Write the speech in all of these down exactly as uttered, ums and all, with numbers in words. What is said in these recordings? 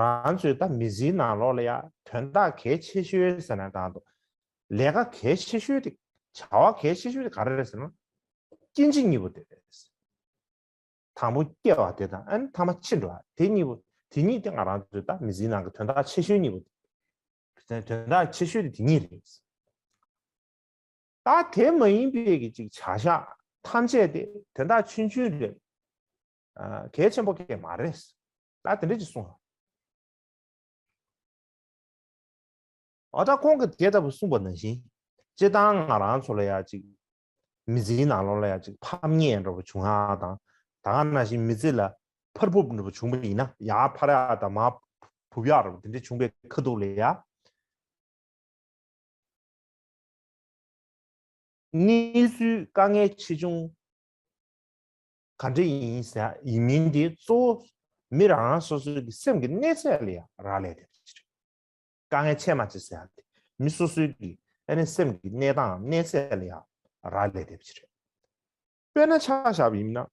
རང་ཚོའི་ད་མི་ཚེའི་ནང་ལོགས་ལ་ཡ་དོན་དག་གལ་ཆེ་ཤོས་ཟེར་ན་དང་དུ་ལས་ཀ་གལ་ཆེ་ཤོས་དེ་བྱ་བ་གལ་ཆེ་ཤོས་དེ་ག་རེ་རེད་ཟེར་ན་སྐྱེ་འཆི་གཉིས་པོ་དེ་རེད། དང་པོ་སྐྱེ་བ་དེ་དང་ཨ་ནི་ཐ་མ་འཆི་འགྲོ་བ་དེ་གཉིས་པོ་དེ་གཉིས་དེ་ང་རང་ཚོའི་ད་མི་ཚེའི་ནང་གི་དོན་དག་ཆེ་ཤོས་གཉིས་པོ་དེ་དོན་དག་ཆེ་ཤོས་དེ་དེ་གཉིས་རེད། ད་དེ་མ་ཡིན་པའི་གི་ཅིག་བྱ་བཞག་ཐམས་ཅད་དེ་དོན་དག་ཆུང་ཆུང་རེད། ཨ་གལ་ཆེན་པོ་གལ་མ་རེད། ད་དེ་འདྲ་ཅིག་གསུངས། ཨ་ད་ཁོང་གིས་དེ་ལྟ་བུ་གསུངས་པ་ནང་བཞིན་སྤྱིར་བཏང་ང་རང་ཚོ་ལ་ཡ་ཅིག་མི་ཚེའི་ནང་ལོགས་ལ་ཡ་ཅིག་ཕམ་ཉེས་འདྲ་བོ་བྱུང་ཡག་དང་ད་ག་ནང་བཞིན་མི་ཚེ་ལ་འཕར་བུབ་འདྲ་བོ་བྱུང་བ་ཡིན་ན་ཡར་འཕར་ཡག་དང་མར་བུབ་ཡག་འདྲ་བོ་དེ་འདྲ་བྱུང་བའི་ཁ་ཐུག་ལ་ཡ། གནས་ཚུལ་དཀའ་ངལ་ཆེ་ཆུང་ག་འདྲ་ཡིན་ཟེར་ཡིན་མིན་དེ་གཙོ་བོ་མི་རང་རང་སོ་སོའི་གི་སེམས་ཀྱི་གནས་ཚད་ལ་ཡང་རག་ལས་བསྡད་པ་ཅིག་རེད། དཀའ་ངལ་ཆེ་མ་ཆེ་ཟེར་ཡག་དེ་མི་སོ་སོའི་གི་ཨ་ནི་སེམས་ཀྱི་གནས་སྟངས་གནས་ཚད་ལ་ཡང་རག་ལས་བསྡད་པ་ཅིག་རེད། དཔེར་ན་ཆ་བཞག་པ་ཡིན་ན།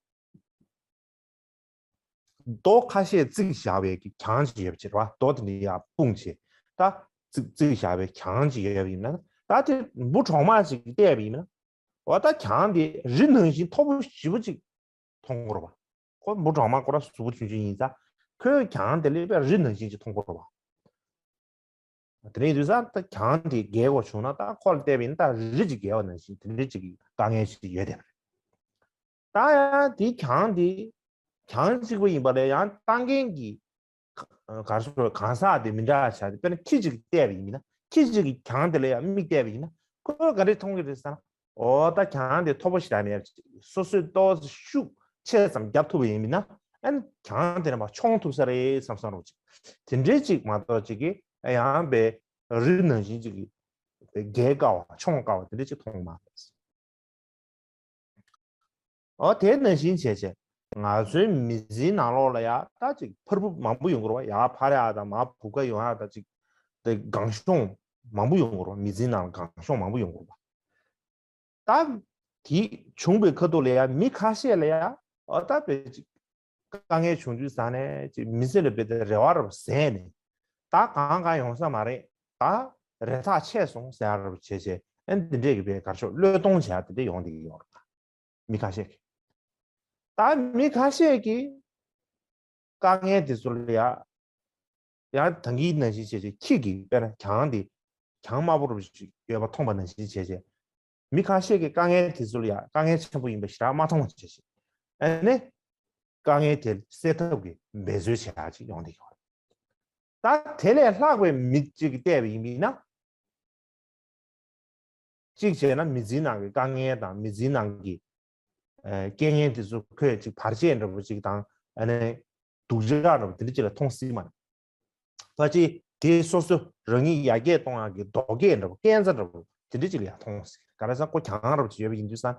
རྡོ་ཁ་ཤས་བརྩིགས་བཞག་པའི་གི་གྱང་ཅིག་ཡོད་པ་ཅིག་རེད་བ། རྡོ་དེ་འདྲ་ཡར་སྤུངས་བྱས་ད་བརྩིགས་བརྩིགས་བཞག་པའི་གྱང་ཅིག་ཡོད་པ་ཡིན་ན་ད་དེ་འབུ་གྲོག་མ་ཅིག་བལྟས་པ་ཡིན་ན་འོ་ད་གྱང་དེ་རི་ནང་བཞིན་མཐོ་པོ་ཞེ་པོ་ཅིག་མཐོང་གི་རེད་བ། ཁོ་འབུ་གྲོག་མ་ཁོ་རང་གཟུགས་པོ་ཆུང་ཆུང་ཡིན་ཙང་ཁོའི་གྱང་དེ་ལས་དཔེ་རི་ནང་བཞིན་ཅིག་མཐོང་གི་རེད་བ། དེ་རིང་དུས་ཙང་ད་གྱང་དེ་བརྒལ་དགོས་བྱུང་ན་ད་ཁོ་ལ་བལྟས་པ་ཡིན་ན་ད་རི་ཅིག་བརྒལ་བ་ནང་བཞིན་དེ་འདྲ་ཅིག་གི་དཀའ་ངལ་ཞིག་ཡོད་དེ། ད་ཡང་དེའི་གྱང་དེ་གྱང་གཅིག་པ་ཡིན་པ་ལས་ཡང་བཏང་མཁན་གྱི་ག་རེ་ཟེར་གང་ཟག་དེ་མི་འདྲ་བ་ཆགས་ཏེ། དཔེར་ན་ཁྱི་གཅིག་བལྟས་པ་ཡིན་ན་ཁྱི་གཅིག་གི་གྱང་དེ་ལ་ཡང་མིག་བལྟས་པ་ཡིན་ན་ཁོས་ག་རེ་མཐོང་གི་རེད་ཟེར་ན། འོ་ད་གྱང་དེ་མཐོ་པོ་ཞེ་དྲག་མེད་པ་ཅིག་སོ་སོས་ཏོག་ཙམ་ཤུགས་ཆེ་ཙམ་བརྒྱབ་ཐུབ་པ་ཡིན་ན་ཨ་ནི་གྱང་དེ་ནས་མར་མཆོང་ཐུབ་ས་རེད་བསམ་བསམ་རོགས་ཅིག་དེ་འདྲའི་ཅིག་མ་གཏོགས་ཅིག་གིས་ཡང་པའི་རི་ནང་བཞིན་ཅིག་གི་བརྒལ་དཀའ་བ་མཆོང་དཀའ་བ་དེ་འདྲ་ཅིག་མཐོང་མ་ཐུབ། ཨོ་དེ་ནང་བཞིན་བྱས་བྱས་ང་ཚོའི་མི་ཚེའི་ནང་ལོགས་ལ་ཡ་ད་ཅིག་འཕར་བུབ་མང་པོ་ཡོང་གི་རེད་བ། ཡར་འཕར་ཡག་དང་མར་བུབ་ཀ་ཡོང་ཡག་ད་ཅིག་དེ་སྒང་གཤོང་མང་པོ་ཡོང་གི་རེད་བ། མི་ཚེའི་ནང་ལ་སྒང་གཤོང་མང་པོ་ཡོང་གི་རེད་བ། ད་དེ་བྱུང་བའི་ཁ་ཐུག་ལ་ཡ་མི་ཁ་ཤས་ལ་ཡ་ཨོ་ད་བས་ཅིག་དཀའ་ངལ་བྱུང་དུས་ཙང་ནས་ཅིག་མི་ཚེ་ལ་བས་ཏེ་རེ་བ་རབ་ཟད་ནས་ད་གང་གང་ཡོང་ས་མ་རེད། ད་རེ་ཐག་ཆད་སོང་ཟེར་ཡག་རབ་བྱས་བྱས་ཨ་འདི་འདྲས་ཀྱི་བས་གར་ཤོག་བློས་གཏོང་བྱས་ཡག་དེ་འདྲས་ཡོང་བསྡད་ཀྱི་ཡོད་རེད། མི་ཁ་ཤས་ཀྱིས། ད་མི་ཁ་ཤས་ཀྱིས་དཀའ་ངལ་དེ་ཚོ་ལ་ཡ་ཡང་ད་གིན་ནང་བཞིན་བྱས་བྱས་ཁྱི་གིས་དཔེར་ན་གྱང་དེ་གྱང་དམར་པོ་རུ་ཞིག་ཡོད་པ་མཐོང་པ་ནང་བཞིན་བྱས་བྱས་མི་ཁ་ཤས་ཀྱིས་དཀའ་ངལ་དེ་ཚོ་ལ་ཡ་དཀའ་ངལ་ཆེན་པོ་ཡིན་པ་ཞེ་དྲག་མ་མཐོང་བ་བྱས་བྱས་ཨ་ནི་དཀའ་ངལ་དེ་སེལ་ཐབས་ཀྱི་འབད་རྩོལ་བྱེད་ཡག་ཅིག་ཡོང་བསྡད་ཀྱི་ཡོད་རེད། ད་དེ་ལས་ལྷག་པའི་མི་གཅིག་གིས་བལྟས་པ་ཡིན་པ་ཡིན་ན། གཅིག་བྱས་ན་མི་ཚེའི་ནང་གི་དཀའ་ངལ་དང་མི་ཚེའི་ནང་གི་ཨ་རྐྱེན་ངན་དེ་ཚོ་ཁོས་ཅིག་བར་ཆད་འདྲ་པོ་ཅིག་དང་ཨ་ནི་སྡུག་ཅག་འདྲ་པོ་དེ་འདྲ་ཅིག་ལ་མཐོང་སྲིད་མ་རེད། ཕལ་ཆེར་དེ་སོ་སོ་རང་ཉིད་ཡར་རྒྱས་གཏོང་ཡག་གི་རྡོ་སྐས་འདྲ་པོ་སྐས་འཛེག་འདྲ་པོ་དེ་འདྲ་ཅིག་ལ་ཡང་མཐོང་སྲིད། ག་རེ་ཟེར་ན་ཁོ་གྱང་འདྲ་པོ་ཅིག་ཡོད་པ་ཡིན་དུས་ཙང་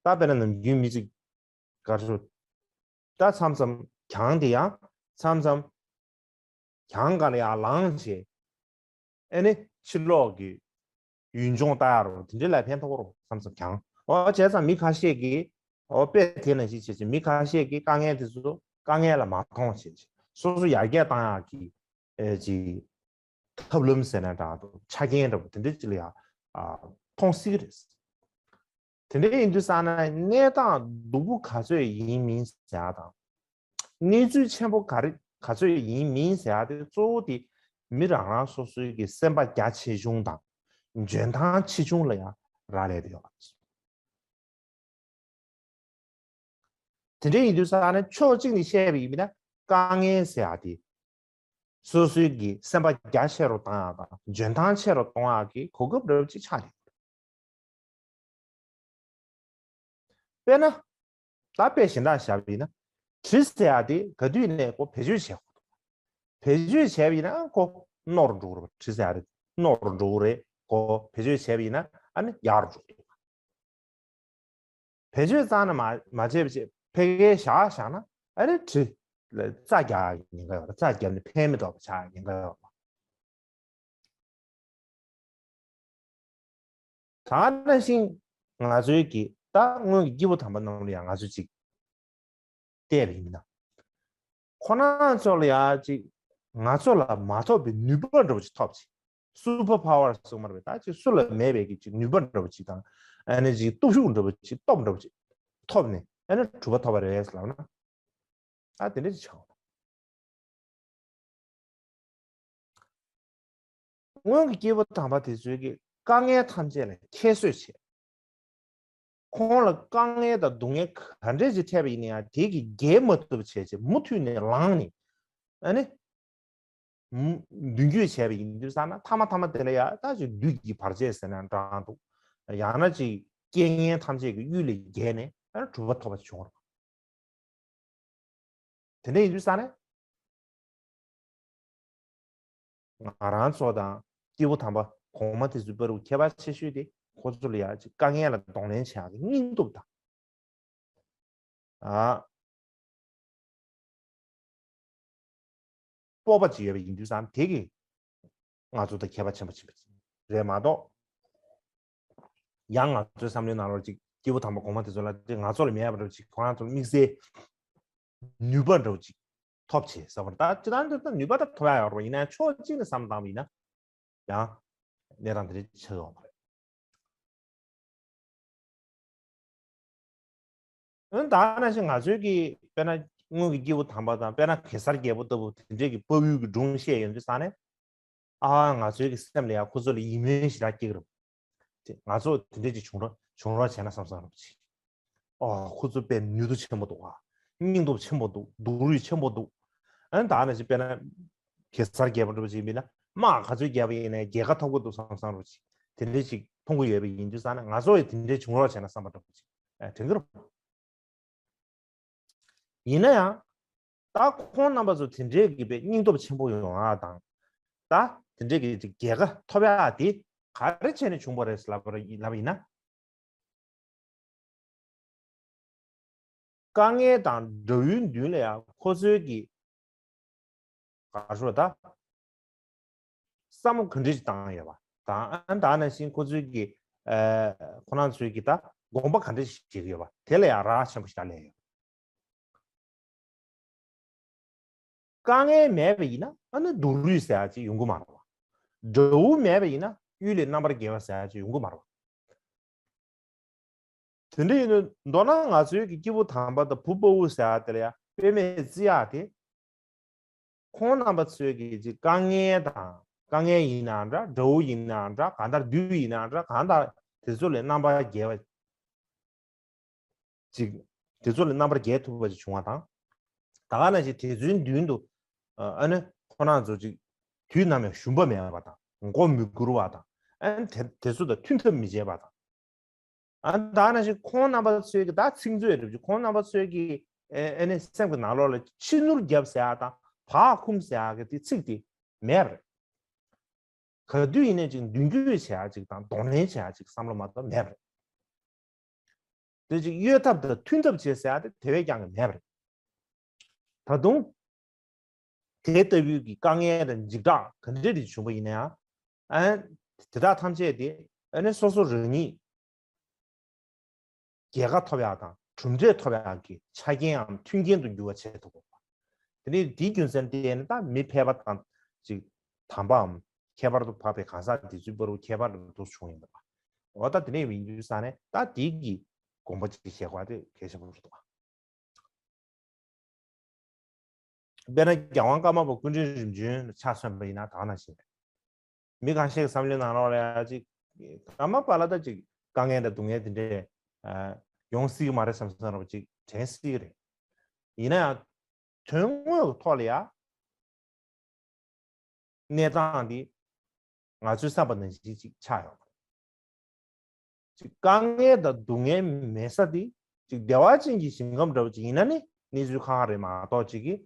ད་དཔེར་ན་ནམ་རྒྱུན་མི་ཅིག་ག་རེ་ཟེར། ད་མཚམས་མཚམས་གྱང་དེ་ཡང་མཚམས་མཚམས་གྱང་སྒང་ལ་ཡར་ལངས་བྱས། ཨེ་ནི་ཕྱི་ལོགས་ཀྱི་ཡུལ་ལྗོངས་ལྟ་ཡག་རོ་དེ་འདྲའི་ལ་ཕན་ཐོགས་རོ་བསམ་བསམ་གྱང་། ཨོ་བྱས་ཙང་མི་ཁ་ཤས་ཀྱིས་ཨོ་དཔེ་དེ་ནང་བཞིན་བྱས་བྱས་མི་ཁ་ཤས་ཀྱིས་དཀའ་ངལ་དེ་ཚོ་དཀའ་ངལ་ལ་མ་མཐོང་བྱས་བྱས་སོ་སོ་ཡར་རྒྱས་བཏང་ཡག་གི་ཨེ་ཅིག་ཐབས་ལམ་ཟེར་ན་འདྲ་འདུག་ཆ་རྐྱེན་འདྲ་པོ་དེ་འདྲ་ཅིག་ལ་ཡང་ཨ་མཐོང་སྲིད་ཀྱི་རེད། དེ་འདྲ་ཡིན་དུས་ཙང་ན་གནས་སྟངས་སྡུག་པོ་ག་ཚོད་ཡིན་མིན་ཟེར་ཡག་དང་། གནས་ཚུལ་ཆེན་པོ་ག་རེ་ག་ཚོད་ཡིན་མིན་ཟེར་ཡག་དེ་གཙོ་བོ་དེ་མི་རང་རང་སོ་སོའི་གི་སེམས་པ་རྒྱ་ཆེ་ཆུང་དང་འཇོན་ཐང་ཆེ་ཆུང་ལ་ཡང་རག་ལས་དེ་ཡོད། དེ་འདྲ་ཡིན་དུས་ཙང་ན་ཕྱོགས་གཅིག་ནས་བཤད་པ་ཡིན་ན་དཀའ་ངལ་ཟེར་ཡག་དེ་སོ་སོའི་གི་སེམས་པ་རྒྱ་ཆེ་རུ་བཏང་ཡག་དང་འཇོན་ཐང་ཆེ་རུ་གཏོང་ཡག་གི་གོ་སྐབས་རབ་ཅིག་ཆགས་ཡོད། དཔེར་ན། ད་དཔེ་གཞན་དག་བཞག་པ་ཡིན་ན། གྲི་ཟེར་ཡག་དེ་ག་དུས་ནས་ཁོ་བེད་སྤྱོད་བྱེད་དགོས་འདུག་བེད་སྤྱོད་བྱས་པ་ཡིན་ན་ཁོ་རྣོ་རུ་འགྲོ་གི་རེད་པ། གྲི་ཟེར་ཡག་དེ་རྣོ་རུ་འགྲོ་གི་རེད། ཁོ་བེད་སྤྱོད་བྱས་པ་ཡིན་ན་ཨ་ནི་ཡག་རུ་འགྲོ་གི་འདུག་བེད་སྤྱོད་རྩ་ནས་མ་མ་བྱས་པ་བྱས་ཕ་གིར་བཞག་བཞག་ན་ཨ་ནི་གྲི་ལ་རྩ་རྒྱག་ཉེན་ཁ་ཡོད་རེད། རྩ་བརྒྱབ་ནས་ཕན་མི་ཐོགས་པ་ཆགས་ཉེན་ཁ་ཡོད་རེད། ད་ག་ནང་བཞིན་ང་ཚོའི་གི་ད་སྔོན་གྱི་སྐྱེས་བུ་དམ་པ་རྣམས་ལ་ཡང་ང་ཚོས་ཅིག་བལྟས་པ་ཡིན་ན། ཁོ་རང་ཚོ་ལ་ཡང་ཅིག་ ང་ཚོ་ལ་མ་ཐོབ་པའི་ནུས་པ་འདྲ་བོ་ཅིག་ཐོབ་ཅིག་སུ་པར་པ་ཝར་སོགས་མ་རེད་པས། ད་ཅིག་སུ་ལ་མེད་པའི་གི་ཅིག་ནུས་པ་འདྲ་བོ་ཅིག་དང་། ཨ་ནི་ཅིག་སྟོབས་ཤུགས་འདྲ་བོ་ཅིག་སྟོབས་འདྲ་བོ་ཅིག་ཐོབ་ནས། ཨ་ནི་གྲུབ་པ་ཐོབ་པ་རེད་ལབ་ན། ད་དེ་འདྲ་ཅིག་ཆགས། སྔོན་གྱི་སྐྱེས་བུ་དམ་པ་དེ་ཚོའི་གི་དཀའ་ངལ་ཐམས་ཅད་ལ་ཁྱད་གསོད་བྱས། ཁོང་ལ་དཀའ་ངལ་དང་སྡུག་བསྔལ་ག་འདྲས་ཅིག་འཕྲད་པ་ཡིན་ན་ཡང་། དེ་གི་བརྒལ་མ་ཐུབ་བྱས་བྱས། མུ་མཐུད་ནས་ལངས་ནས། ཨ་ནི། མུ་མདུན་སྐྱོད་བྱས་པ་ཡིན་དུས་ཙང་ན། མཐའ་མ་མཐའ་མ་དེ་ལ་ཡང་ད་ཅིག་བདུད་ཀྱི་བར་ཆད་ཟེར་ན་འདྲ་འདུག་ཡང་ན་ཅིག་རྐྱེན་ངན་ཐམས་ཅད་ཀྱི་གཡུལ་ལས་རྒྱལ་ནས། ཨ་ནི་གྲུབ་པ་ཐོབ་པ་བྱུང་བ་རེད། དེ་འདྲ་ཡིན་དུས་ཙང་ནས། ང་རང་ཚོ་དང་སྐྱེས་བུ་དམ་པ་གོང་མ་དེ་ཚོའི་བར་ཁྱད་པར་ཆེ་ཤོས་དེ། ཁོ་ཚོ་ལ་ཡང་ཅིག་དཀའ་ངལ་ལ་གདོང་ལེན་བྱེད་ཡག་གི་སྙིང་སྟོབས་དང་། ཨ། སྤོབས་པ་ཅིག་ཡོད་པ་ཡིན་དུས་ཙང་། དེ་གིས་ང་ཚོ་དང་ཁྱད་པར་ཆེན་པོ་ཕྱིན་པ་རེད་མ་གཏོགས། ཡང་ང་ཚོའི་བསམ་བློའི་ནང་ལོགས་ཅིག་སྐྱེས་བུ་དམ་པ་གོང་མ་དེ་ཚོ་ལ་ཅིག་ང་ཚོ་ལ་མེད་པ་འདྲ་བོ་ཅིག་ཁོ་རང་ཚོར་དམིགས་བསལ་ནུས་པ་འདྲ་བོ་ཅིག་ཐོབ་བྱས་ཟེར་བ་རེད། ད་ཅི་ལྟར་འདིར་ད་ནུས་པ་ད་ཐོབ་ཡག་ཡོད་རེད་པ། ཡིན་ན་ཕྱོགས་གཅིག་ནས་བསམ་བློ་བཏང་བ་ཡིན་ན། ཡང་གནས་སྟངས་དེ་འདྲ་ཆགས་ཡོང་བ་རེད། འོན་ད་ནང་བཞིན་ང་ཚོའི་གི་དཔེར་ན་སྔོན་གྱི་སྐྱེས་བུ་དམ་པ་དང་། དཔེར་ན་གེ་སར་རྒྱལ་པོ་ལྟ་བུ་དེ་འདྲའི་གི་དཔའ་བོའི་གི་སྒྲུང་བཤད་ཡོང་དུས་ཙང་ནས། ཨ། ང་ཚོའི་གི་སེམས་ལ་ཡང་ཁོ་ཚོ་ལ་ཡིད་སྨོན་ཞེ་དྲག་སྐྱེ་གི་རེད། དེ་ང་ཚོ་དེ་འདྲས་ཅིག་བྱུང་རོགས་བྱུང་རོགས་བྱས་ན་བསམ་བསམ་རོགས་ཅིག་ཨ། ཁོ་ཚོ་དཔེ་ནུས་མཐུ་ཆེན་པོ་འདུག་ཨ། སྙིང་སྟོབས་ཆེན་པོ་འདུག་སྡུག་རུས་ཆེན་པོ་འདུག་ཨ་ནི་ད་ནང་བཞིན་དཔེར་ན་གེ་སར་རྒྱལ་པོ་འདྲ་པོ་ཅིག་ཡིན་ན། དམག་ག་ཚོད་བརྒྱབ་པ་ཡིན་ན་རྒྱལ་ཁ་ཐོབ་ཀྱི་འདུག་བསམ་བསམ་རོགས་ཅིག་དེ་འདྲས་ཅིག་མཐོང་གི་ཡོད་པ་ཡིན་དུས་ཙང་ན། ང་ཚོ་ཡང་དེ་འདྲས་བྱུང་རོགས་བྱས་ན་བསམ་པ་འདྲ་པོ་ཅིག་ཨ། དྲན་གྱི་རེད། ཡིན་ན་ཡང་། ད་ཁོང་རྣམ་པ་ཚོ་དེ་འདྲའི་གི་དཔེ་སྙིང་སྟོབས་ཆེན་པོ་ཡོང་ཡག་དང་། ད་དེ་འདྲའི་གི་རྒྱལ་ཁ་ཐོབ་ཡག་དེ་ག་རེ་བྱས་ནས་བྱུང་བ་རེད་ལབ་པ་ལབ་པ་ཡིན་ན། དཀའ་ངལ་དང་དགྲ་བོའི་མདུན་ལ་ཡང་ཁོ་ཚོའི་གི། ག་རེ་ཟེར་ད། བསམ་བློ་ག་འདྲ་ཞིག་བཏང་ཡོད་པ་དང་། ཨ་ནི་ད་ནང་བཞིན་ཁོ་ཚོའི་གི། ཨ། ཁོ་རང་ཚོའི་གི་ད་དགོངས་པ་ག་འདྲ་ཞིག་བཞེས་ཀྱི་ཡོད་པ་དེ་ལ་ཡང་རག་ཆེན་པོ་ཞིག་ད་ལས་ཡོད། དཀའ་ངལ་མེད་པ་ཡིན་ན། ཨ་ནི་སྡུག་རུས་ཟེར་ཡག་ཅིག་ཡོང་གི་མ་རེད་པ། དགྲ་བོ་མེད་པ་ཡིན་ན་གཡུལ་ལས་རྣམ་པར་རྒྱལ་བ་ཟེར་ཡག་ཅིག་ཡོང་གི་མ་རེད་པ། དེ་འདྲ་ཡིན་ན། མདོར་ན་ང་ཚོའི་གི་སྐྱེས་བུ་དམ་པ་དང་བུ་དཔའ་བོ་ཟེར་ཡག་དེ་ལ་ཡང་དཔེ་མེད་བརྩི་ཡག་དེ། ཁོང་རྣམ་པ་ཚོའི་གི་ཅིག་དཀའ་ངལ་དང་། དཀའ་ངལ་ཡིན་ནའང་འདྲ། དགྲ་བོ་ཡིན་ནའང་འདྲ། གང་ལྟར་བདུད་ཡིན་ནའང་འདྲ། གང་ལྟར་དེ་ཚོ་ལས་རྣམ་པར་རྒྱལ་བ་ཅིག་དེ་ཚོ་ལས་རྣམ་པར་རྒྱལ་ཐུབ་པ་ཅིག་བྱུང་བ་དང་། ད་ག་ནང་བཞིན་དེ་ཚོའི་མདུན་དུ། ཨ་ནི་ཁོ་རང་ཚོ་ཅིག་དུས་ནམ་ཡང་ཞུམ་པ་མེད་པ་དང་། མགོ་མི་སྒུར་བ་དང་། ཨ་ནི་དེ་དེ་ཚོ་དང་མཐུན་ཐབས་མི་བྱེད་པ་དང་། ཨ། ད་ནང་བཞིན་ཁོང་རྣམ་པ་ཚོའི་གི་ད་ཚིག་མཛོད་རེད་པ། ཁོང་རྣམ་པ་ཚོའི་གི། ཨེ། ཨེ་ནི་སེམས་ཀྱི་ནང་ལོགས་ལ་ཕྱི་ནུར་རྒྱབ་ཟེར་ཡག་དང་། བག་འཁུམས་ཟེར་ཡག་གི་དེ་ཚིག་དེ་མེད་པ་རེད། ག་དུས་ཡིན་ནའི་ཅིག་མདུན་སྐྱོད་བྱེད་ཡག་ཅིག་དང་། གདོང་ལེན་བྱེད་ཡག་ཅིག་བསམ་བློ་མ་གཏོགས་མེད་པ་རེད། དེ་ཅིག་གཡོལ་ཐབས་དང་མཐུན་ཐབས་བྱེད་ཟེར་ཡག་དེ་དེ་བས་ཀྱང་གི་མེད་པ་རེད། ད་དུང་དེ་ལྟ་བུའི་གི་དཀའ་ངལ་དང་འཇིགས་སྐྲག་ག་འདྲ་རེ་བྱུང་བ་ཡིན་ན་ཡང་། ཨ། དེ་དག་ཐམས་ཅད་དེ། ཨ་ནི་སོ་སོ་རང་ཉིད་རྒྱལ་ཁ་ཐོབ་ཡག་དང་གྲུབ་འབྲས་ཐོབ་ཡག་གི་ཆ་རྐྱེན་འམ་མཐུན་རྐྱེན་དུ་འགྱུར་བ་བྱེད་ཐུབ་དགོས་པ། དེ་ནས་དེའི་རྒྱུ་མཚན་དེ་ནི་ད་མི་ཕལ་པ་དང་ཅིག་དམ་པའམ་ཁྱད་པར་དུ་འཕགས་པའི་གང་ཟག་དེ་ཚོའི་བར་དུ་ཁྱད་པར་དུ་བྱུང་ཡོང་བ། འོ། ད་དེ་ནས་ཡིན་དུས་ཙང་ནས་ད་དེའི་གི་དགོངས་པ་ཅིག་བཞེས་དགོས་པ་དེ་གལ་ཆེན་པོ་རེད་འདུག་དཔེར་ན་རྒྱལ་དབང་ཀརྨ་པ་སྐུ་ཕྲེང་རིམ་བྱོན་ཆ་མཚོན་པ་ཡིན་ན། ད་ག་ནང་བཞིན་རེད། མི་ཁ་ཤས་ཀྱི་བསམ་བློའི་ནང་ལོགས་ལ་ཡང་ཅིག་ཀརྨ་པ་ལ་ད་ཅིག་དཀའ་ངལ་དང་སྡུག་བསྔལ་དེ་འདྲས། ཨ། ཡོང་སྲིད་ཀྱི་མ་རེད་བསམ་བསམ་རོགས་ཅིག་དྲན་སྲིད་ཀྱི་རེད། ཡིན་ན་ཡང་དོན་དངོས་ཀྱི་ཐོག་ལ་ཡང་གནས་སྟངས་འདི་ང་ཚོའི་བསམ་པ་ནང་བཞིན་ཅིག་ཆགས་ཡོད་མ་རེད། ཅིག་དཀའ་ངལ་དང་སྡུག་བསྔལ་མེད་ས་དེ་ཅིག་བདེ་བ་ཅན་གྱི་ཞིང་ཁམས་འདྲ་བོ་ཅིག་ཡིན་ན་ནི་གནས་ཚུལ་ཁག་ཁག་རེད་མ་གཏོགས། ཅིག་གི་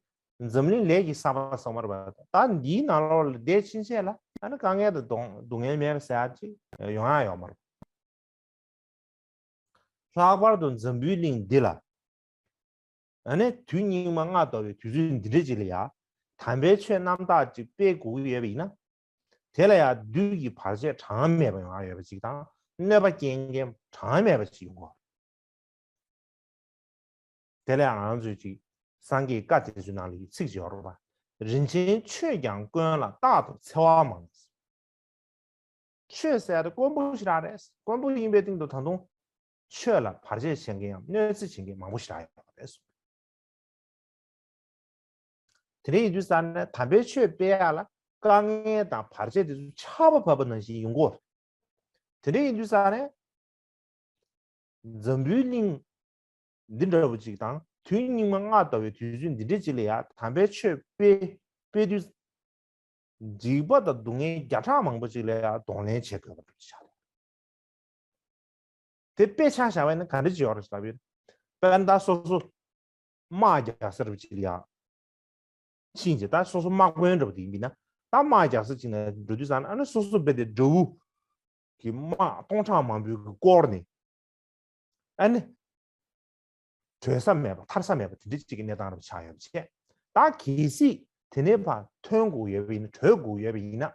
འཛམ་གླིང་ལས་ཀྱི་ས་ཕག་ཟེར་མ་རེད་པ། ད་འདིའི་ནང་ལོགས་ལ་བསྡད་ཕྱིན་ཆད་ལ་ཨ་ནི་དཀའ་ངལ་དང་སྡུག་སྡུག་བསྔལ་མེད་པ་ཟེར་ཡག་ཅིག་ཡོང་ཡག་ཡོད་མ་རེད། ལྷག་པར་དུ་འཛམ་བུའི་གླིང་འདི་ལ། ཨ་ནི་དུས་སྙིགས་མ་ལྔ་བདོ་བའི་དུས་ཚོད་འདི་འདྲ་ཅིག་ལ་ཡ། དམ་པའི་ཆོས་རྣམ་དག་ཅིག་སྤེལ་དགོས་ཀྱི་ཡོད་པ་ཡིན་ན། དེ་ལ་ཡ་བདུད་ཀྱི་བར་ཆད་གྲངས་མེད་པ་ཡོང་ཡ་ཡོད་པ་ཅིག་དང་། གནོད་པ་སྐྱེལ་མཁན་གྲངས་མེད་པ་ཅིག་ཡོང་གི་ཡོད་རེད། དེ་ལ་ཡ་ང་ཚོས་ཅིག་སངས་རྒྱས་བཀའ་དེ་ཚོའི་ནང་ལ་ཡི་ཚིག་ཅིག་ཡོད་རེད་པ། རིན་ཆེན་ཆོས་ཀྱང་དཀོན་ལ་རྟག་ཏུ་འཚེ་བ་མང་། ཆོས་ཟེར་ཡ་དེ་དཀོན་པོ་ཞིག་རང་རེད། དཀོན་པོ་ཡིན་པའི་སྟེང་དུ་ད་དུང་ཆོས་ལ་བར་ཆད་བྱེད་མཁན་ཡང་གནོད་འཚེ་བྱེད་མཁན་མང་པོ་ཞིག་རང་ཡོད་པ་རེད་གསུངས། དེ་འདྲ་ཡིན་དུས་ཙང་ནས་དམ་པའི་ཆོས་སྤེལ་ཡ་ལ་དཀའ་ངལ་དང་བར་ཆད་དེ་ཚོ་ཆར་པ་བབས་པ་ནང་བཞིན་ཡོང་གི་ཡོད་རེད། དེ་འདྲ་ཡིན་དུས་ཙང་ནས་འཛམ་བུའི་གླིང་འདི་འདྲ་བོ་ཅིག་དང་དུས་སྙིགས་མ་ལྔ་ལྟ་བུའི་དུས་ཚོད་འདི་འདྲ་ཅིག་ལ་ཡ་དམ་པའི་ཆོས་སྤེལ་སྤེལ་དུས་འཇིགས་པ་དང་སྡུག་བསྔལ་བརྒྱ་ཕྲག་མང་པོ་ཅིག་ལ་ཡ་གདོང་ལེན་བྱེད་དགོས་པ་འདྲ་ཆགས། དེ་དཔེ་ཆ་བཞག་པ་ཡིན་ན་ག་འདྲ་ཅིག་ཡོད་རེད་ཟེར་ལབ་ཡོད། དཔེར་ན་ད་སོ་སོ་དམག་རྒྱག་ས་རུ་ཅིག་ལ་ཡ་ཕྱིན་བྱས་ད་སོ་སོ་དམག་དཔོན་འདྲ་པོ་དེ་ཡིན་པ་ཡིན་ན། ད་དམག་རྒྱག་ས་ཅིག་ན་འགྲོ་དུས་ཙང་ཨ་ནི་སོ་སོ་རྦད་དེ་དགྲ་བོ་གི་དམག་སྟོང་ཕྲག་མང་པོའི་གི་བསྐོར་ནས་ཨ་ནི་བྲོས་ས་མེད་པ་ཐར་ས་མེད་པ་དེ་འདྲ་ཅིག་གི་གནས་སྟངས་རུ་ཆགས་ཡོད་པ་བྱས། ད་གལ་སྲིད་དེ་ནས་ཕར་ཐོན་དགོས་ཡོད་པ་ཡིན་ན་བྲོས་དགོས་ཡོད་པ་ཡིན་ན།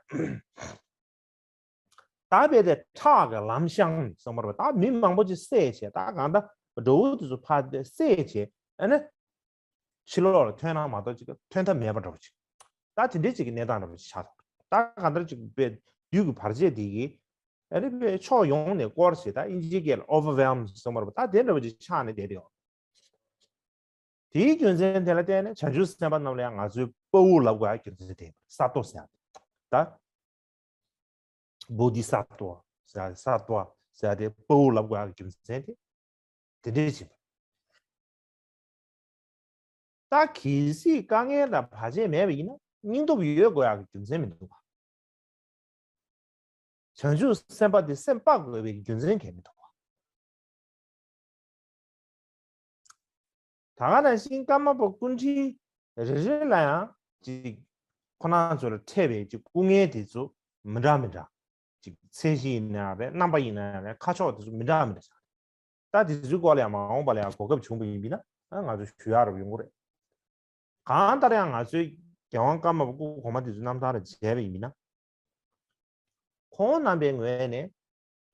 ད་རྦད་དེ་ཁྲག་གི་ལམ་བཤངས་ནས་གསུངས་པ་རེད་པ། ད་མི་མང་པོ་ཅིག་བསད་བྱས་ད་གང་ལྟར་དགྲ་བོ་དེ་ཚོ་ཕར་བསད་བྱས་ཨ་ནི་ཕྱི་ལོགས་ལ་ཐོན་ན་མ་གཏོགས་ཅིག་ཐོན་ཐབས་མེད་པ་འདྲ་པོ་ཅིག་ད་དེ་འདྲའི་ཅིག་གི་གནས་སྟངས་འདྲ་པོ་ཅིག་ཆགས་འདུག་ད་གང་ལྟར་ཅིག་དཔེ་བདུད་ཀྱི་བར་ཆད་དེ་གིས་ཨ་ནི་དཔེ་ཕྱོགས་ཡོངས་ནས་བསྐོར་བྱས། ད་དབྱིན་ཇིའི་སྐད་ལ་overwhelmed་གསུངས་པ་རེད་པ། ད་དེ་འདྲ་པོ་ཅིག་ཆགས་ནས་བསྡད་དེ་ཡོད། དེའི་རྒྱུ་མཚན་དེ་ལ་བརྟེན་ནས་བྱང་ཆུབ་སེམས་དཔའ་རྣམས་ལ་ཡང་ང་ཚོས་དཔའ་བོ་ལབ་དགོས་ཡ་རྒྱུ་མཚན་དེ་ཡིན་པ་རེད། ས་ཏོ་ཟེར་ཡ་དེ། ད་བོ་དྷི་ས་ཏྭ་ཟེར་ཡ་དེ། ས་ཏྭ་ཟེར་ཡ་དེ་དཔའ་བོ་ལབ་དགོས་ཡ་རྒྱུ་མཚན་དེ་དེ་འདྲས་ཡིན་པ། ད་གལ་སྲིད་དཀའ་ངལ་དང་བར་ཆད་མེད་པ་ཡིན་ན་སྙིང་སྟོབས་ཡོད་དགོས་ཡ་གི་རྒྱུ་མཚན་མི་འདུག་པ། བྱང་ཆུབ་སེམས་དཔའ་དེ་སེམས་དཔའ་དགོས་པའི་རྒྱུ་མཚན་གང་ཡང་མི་འདུག་པ། ད་ག་ནང་བཞིན་ཀརྨ་པ་སྐུ་ཕྲེང་རེ་རེ་ལ་ཡང་ཅིག་ཁོ་རང་ཚོ་ལ་འཕྲད་པའི་ཅིག་སྐུ་ངལ་དེ་ཚོ་མི་འདྲ་མི་འདྲ། ཅིག་ཚད་གཞི་ཡིན་ན་ཡང་རེད། རྣམ་པ་ཡིན་ན་ཡང་རེད། ཁ་ཕྱོགས་དེ་ཚོ་མི་འདྲ་མི་འདྲ་ཆགས། ད་དེ་ཚོའི་སྐོར་ལ་ཡང་མ་འོངས་པ་ལ་ཡང་གོ་སྐབས་བྱུང་བ་ཡིན་པ་ཡིན་ན་ང་ཚོ་ཞུ་ཡག་རབ་ཡོང་གི་རེད། གང་ལྟར་ཡང་ང་ཚོའི་རྒྱལ་དབང་ཀརྨ་པ་སྐུ་གོང་མ་དེ་ཚོའི་རྣམ་ཐར་ལ་མཇལ་བ་ཡིན་ན། ཁོང་རྣམ་པའི་ངོས་ནས་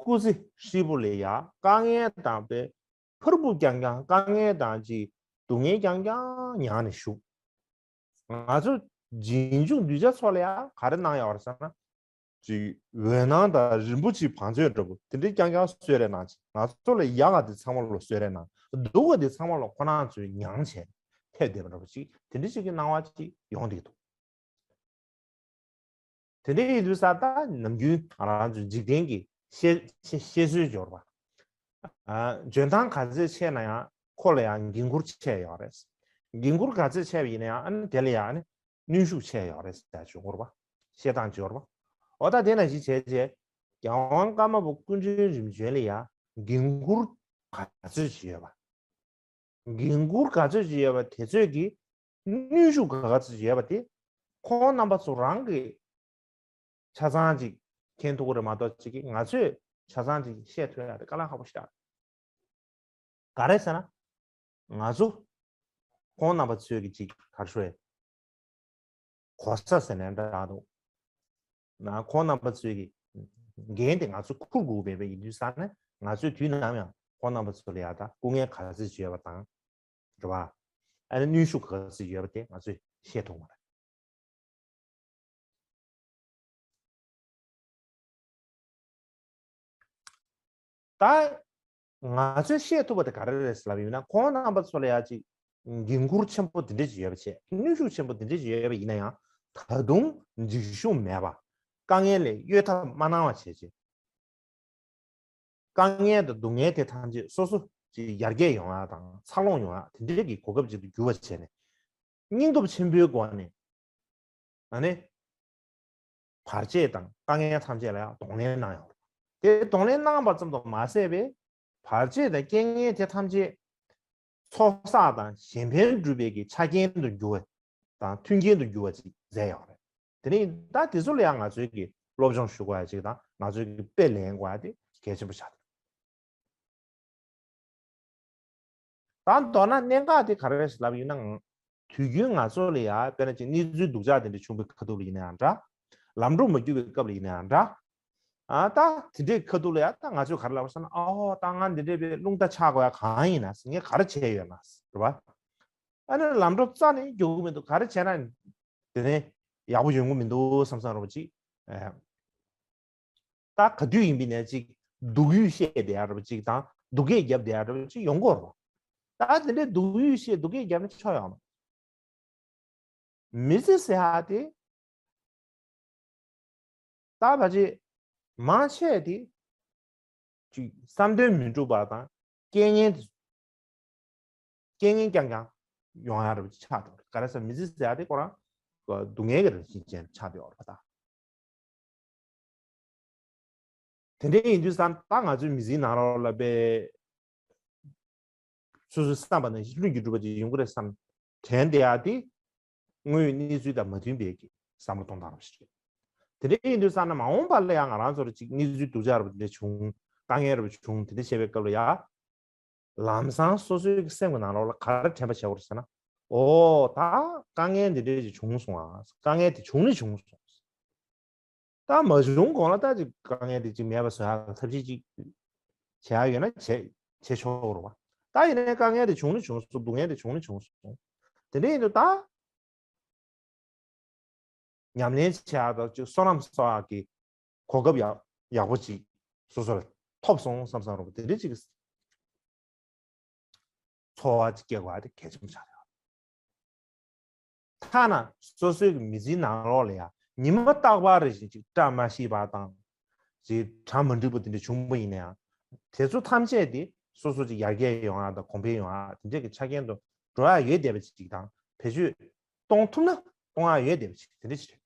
སྐུ་ཚེ་ཧྲིལ་པོ་ལ་ཡ་དཀའ་ངལ་དང་དཔེ་ཕུར་བུ་རྐྱང་རྐྱང་དཀའ་ངལ་དང་ཅིག་སྡུག་བསྔལ་རྐྱང་རྐྱང་མྱངས་ནས་བཞུགས། ང་ཚོ་རྗེས་འཇུག་གདུལ་བྱ་ཚོ་ལ་ཡ་ག་རེ་གནང་ཡོད་རེད་ཟེར་ན། ཅིག་འོད་སྣང་དང་རིན་པོ་ཆེའི་བང་མཛོད་འདྲ་པོ་དེ་འདྲའི་རྐྱང་རྐྱང་གསོལ་རས་གནང་ཅིག་ང་ཚོ་ལ་ཡག་ག་དེ་ཚང་མ་ལོ་གསོལ་རས་གནང་། སྡུག་ག་དེ་ཚང་མ་ལོ་ཁོ་རང་ཚོས་མྱངས་བྱས་ཕེབས་བསྡད་པ་འདྲ་པོ་ཅིག་དེ་འདྲ་ཅིག་གི་སྣང་བ་ཅིག་ཡོང་བསྡད་འདུག་དེ་འདྲ་ཡིན་དུས་ཙང་ད་ནམ་རྒྱུན་ང་རང་ཚོའི་འཇིག་རྟེན་གྱི་བཤད་བཤད་བཤད་སྲོལ་འབྱོར་བ། ཨ། འཇོན་ཐང་ག་ཚོད་ཆེ་ན་ཡང་ཁོ་ལ་ཡང་འགན་ཁུར་ཆེ་ཡོད་རེད། འགན་ཁུར་ག་ཚོད་ཆེ་བ་ཡིན་ན་ཡང་ཨ་ནི་དེ་ལ་ཡང་ཨ་ནི་གནོན་ཤུགས་ཆེ་ཡོད་རེད་ཟེར་བྱུང་བ་རེད་པ། བཤད་སྟངས་འབྱོར་བ། འོ་ད་དེ་ནང་བཞིན་བྱས་རྗེས་རྒྱལ་དབང་ཀརྨ་པ་སྐུ་ཕྲེང་རིམ་བྱོན་ལ་ཡང་འགན་ཁུར་ག་ཚོད་ཅིག་ཡོད་པ། འགན་ཁུར་ག་ཚོད་ཅིག་ཡོད་པ་དེ་ཚོད་ཀྱི་གནོན་ཤུགས་ག་ག་ཚོད་ཅིག་ཡོད་པ་དེ་ཁོང་རྣམ་པ་ཚོ་རང་གིས་ཆ་ཚང་ཅིག་མཁྱེན་ཐུབ་ཀྱི་རེད་མ་གཏོགས་ཅིག་གིས་ང་ཚོས་ཆ་ཚང་ཅིག་བཤད་ཐུབ་ཡ་དེ་དཀའ་ལས་ཁག་པོ་ཞིག་རེད། ག་རེ་ཟེར་ན། ང་ཚོ་ཁོང་རྣམ་པ་ཚོས་ཀྱི་ཅིག་ག་རེ་ཞུ་དགོས་རེད། གོ་ས་ཟེར་ནའང་འདྲ་འདུག་ན་ཁོང་རྣམ་པ་ཚོས་ཀྱི་འགན་དེ་ང་ཚོ་འཁུར་དགོས་པའི་ཡིན་དུས་ཙང་ནས་ང་ཚོས་དུས་ནམ་ཡང་ཁོང་རྣམ་པ་ཚོ་ལ་ཡ་ད་སྐུ་ངལ་ག་ཚོད་ཅིག་ཡོད་པ་དང་། རེད་པ། ཨ་ནི་གནོན་ཤུགས་ག་ཚོད་ཡོད་པ་དེ་ང་ཚོས་ཤེས་ཐུབ་མ་རེད། ད་ང་ཚོས་ཤེས་ཐུབ་པ་དེ་ག་རེ་རེད་ཟེར་ལབ་ཡོད་ན། ཁོང་རྣམ་པ་ཚོ་ལ་ཡ་ཅིག་འགན་ཁུར་ཆེན་པོ་འདི་འདྲ་ཅིག་ཡོད་པ་བྱས། གནོན་ཤུགས་ཆེན་པོ་འདི་འདྲ་ཅིག་ཡོད་པ་ཡིན་ན་ཡང་ད་དུང་འཇིགས་ཞུམ་མེད་པ། དཀའ་ངལ་ལས་གཡོལ་ཐབས་མ་གནང་བ་བྱས་བྱས། དཀའ་ངལ་དང་སྡུག་བསྔལ་དེ་ཐམས་ཅད་སོ་སོ་ཅིག་ཡར་རྒྱས་ཡོང་ཡ་དང་འཚར་ལོངས་ཡོང་ཡ་དེ་འདྲའི་གི་གོ་སྐབས་ཅིག་ཏུ་གྱུར་པ་བྱས་ནས། སྙིང་སྟོབས་ཆེན་པོའི་སྒོ་ནས་ཨ་ནི་བར་ཆད་དང་དཀའ་ངལ་ཐམས་ཅད་ལ་ཡང་གདོང་ལེན་གནང་ཡོད་རེད། དེ་གདོང་ལེན་གནང་བ་ཙམ་དུ་མ་ཟད་པའི་བར་ཆད་དང་རྐྱེན་ངན་དེ་ཐམས་ཅད་ཚོགས་བསགས་དང་གཞན་ཕན་སྒྲུབ་པའི་གི་ཆ་རྐྱེན་དུ་འགྱུར་བ་དང་མཐུན་རྐྱེན་དུ་འགྱུར་བ་ཅིག་མཛད་ཡོད་རེད། དེ་ནི་ད་དེ་ཚོ་ལ་ཡང་ང་ཚོས་ཀྱི་སློབ་སྦྱོང་ཞུ་དགོས་ཡ་ཅིག་དང་ང་ཚོས་ཀྱི་དཔེ་ལེན་དགོས་ཡ་དེ་གལ་ཆེན་པོ་ཆགས་འདུག་ད་མདོར་ན་གནད་འགག་དེ་ག་རེ་རེད་ལབ་ཡིན་ན། དུས་རྒྱུན་ང་ཚོ་ལ་ཡ་དཔེར་ན་ཅིག་གནས་ཚུལ་སྡུག་ཅག་དེ་འདྲ་བྱུང་བའི་ཁ་ཐུག་ལ་ཡིན་ན་ཡང་འདྲ། ལམ་འགྲོ་མ་རྒྱུག་པའི་སྐབས་ལ་ཡིན་ན་ཡང་འདྲ། ཨ་ད་དེ་འདྲའི་ཁ་ཐུག་ལ་ཡ་ད་ང་ཚོས་ག་རེ་ལབ་ཟེར་ན། ཨོ་ད་ང་འདི་འདྲའི་བའི་རླུང་རྟ་ཆག་དགོས་ཡ་གང་ཡིན་ན་ཟེར། ངས་ག་རེ་བྱས་ཡོད་ན་ཟེར་བ། ཨ་ནི་ལམ་འགྲོ་རྩ་ནས་རྒྱུག་གི་མི་འདུག་ག་རེ་བྱས་ན། དེ་ནས་ཡག་པོ་ཡོང་གི་མི་འདུག་བསམ་བསམ་རོགས་ཅིག་ཨེ། ད་ག་དུས་ཡིན་པའི་ནས་ཅིག་སྡུག་ཡུས་བཤད་བསྡད་ཡ་རོགས་ཅིག་དང་སྡུག་སྐད་རྒྱབ་བསྡད་ཡ་རོགས་ཅིག་ཡོང་གི་རེད་བ། ད་དེ་འདྲའི་སྡུག་ཡུས་བཤད་སྡུག་སྐད་རྒྱབ་ན་ཆོ་ཡོང་མ། མི་ཚེ་ཟེར་ཡ་དེ། ད་ཕལ་ཆེར་མང་ཆེ་དེ་ཅིག་བསམ་དོན་མི་འགྲུབ་པ་དང་རྐྱེན་ངན་དེ་རྐྱེན་ངན་རྐྱང་རྐྱང་ཡོང་ཡ་རེད་ཆགས་འགྲོ་རེད། ག་རེ་ཟེར་མི་ཚེ་ཟེར་ཡ་དེ་ཁོ་རང་སྡུག་བསྔལ་གྱི་རང་བཞིན་ཅན་ཆགས་བསྡད་ཡོད་རེད་པ་ད། དེ་འདྲ་ཡིན་དུས་ཙང་ད་ང་ཚོའི་མི་ཚེའི་ནང་ལོགས་ལ་དཔེ་སོ་སོའི་བསམ་པ་ནང་བཞིན་ལྷུན་གྱིས་གྲུབ་པ་ཅིག་ཡོང་གི་རེད་བསམ་དྲན་བསྡད་ཡ་དེ་དངོས་ཡོད་གནས་ཚུལ་དང་མ་མཐུན་པའི་གི་བསམ་བློ་གཏོང་སྟངས་རང་ཞིག་རེད། དེ་འདྲ་ཡིན་དུས་ཙང་ན་མ་འོངས་པ་ལ་ཡང་ང་རང་ཚོར་ཅིག་གནས་ཚུལ་སྡུག་ཅག་རབ་དེ་འདྲ་བྱུང་དཀའ་ངལ་རབ་བྱུང་དེ་འདྲ་བྱས་པའི་སྐབས་ལ་ཡ། ལམ་སང་སོ་སོའི་སེམས་ཀྱི་ནང་ལོགས་ལ་ག་རེ་དྲན་པ་བྱེད་དགོས་རེད་ཟེར་ན། ཨོ་ད་དཀའ་ངལ་འདི་འདྲས་ཅིག་བྱུང་སོང་ཨ། དཀའ་ངལ་དེ་བྱུང་ནི་བྱུང་སོང་། ད་མ་བྱུང་གོང་ལ་ད་ཅིག་དཀའ་ངལ་དེ་ཅིག་མེད་པ་བཟོ་ཡག་ཐབས་ཤེས་ཅིག་བྱེད་ཡག་ཡོད་ན་བྱེད་བྱེད་ཆོག་གི་རེད་བ། ད་ཡིན་ནའི་དཀའ་ངལ་དེ་བྱུང་ནི་བྱུང་སོང་། སྡུག་བསྔལ་དེ་བྱུང་ནི་བྱུང་སོང་། དེ་འདྲ་ཡིན་དུས་ད། ཉམས་ལེན་བྱེད་ཡག་དང་བསོད་ནམས་གསོག་ཡག་གི་གོ་སྐབས་ཡག་ཡག་པོ་ཅིག་སོ་སོར་ཐོབ་སོང་བསམ་བསམ་རོགས་དེ་འདྲ་ཅིག་ཚོར་བ་ཅིག་སྐྱེ་དགོས་པ་དེ་གལ་ཆེན་པོ་ཆགས་ཡོད། ཐ་ན་སོ་སོའི་མི་ཚེའི་ནང་ལོགས་ལ་ཡང་ཉི་མ་རྟག་པར་རེ་བཞིན་ཅིག་བཀྲ་མ་ཤིས་པ་དང་ཅིག་གྲ་མ་འགྲིག་པ་དེ་འདྲ་བྱུང་པ་ཡིན་ན་ཡང་དེ་ཚོ་ཐམས་ཅད་དེ་སོ་སོ་ཅིག་ཡར་རྒྱས་ཡོང་ཡག་དང་གོང་འཕེལ་ཡོང་ཡག་དེ་འདྲ་གི་ཆ་རྐྱེན་དུ་འགྲོ་ཡག་ཡོད་བསྡད་པ་ཅིག་དང་བེད་སྤྱོད་གཏོང་ཐུབ་ན་གཏོང་ཡག་ཡོད་བསྡད་པ་ཅིག་དེ་འདྲ་ཅིག་རེད།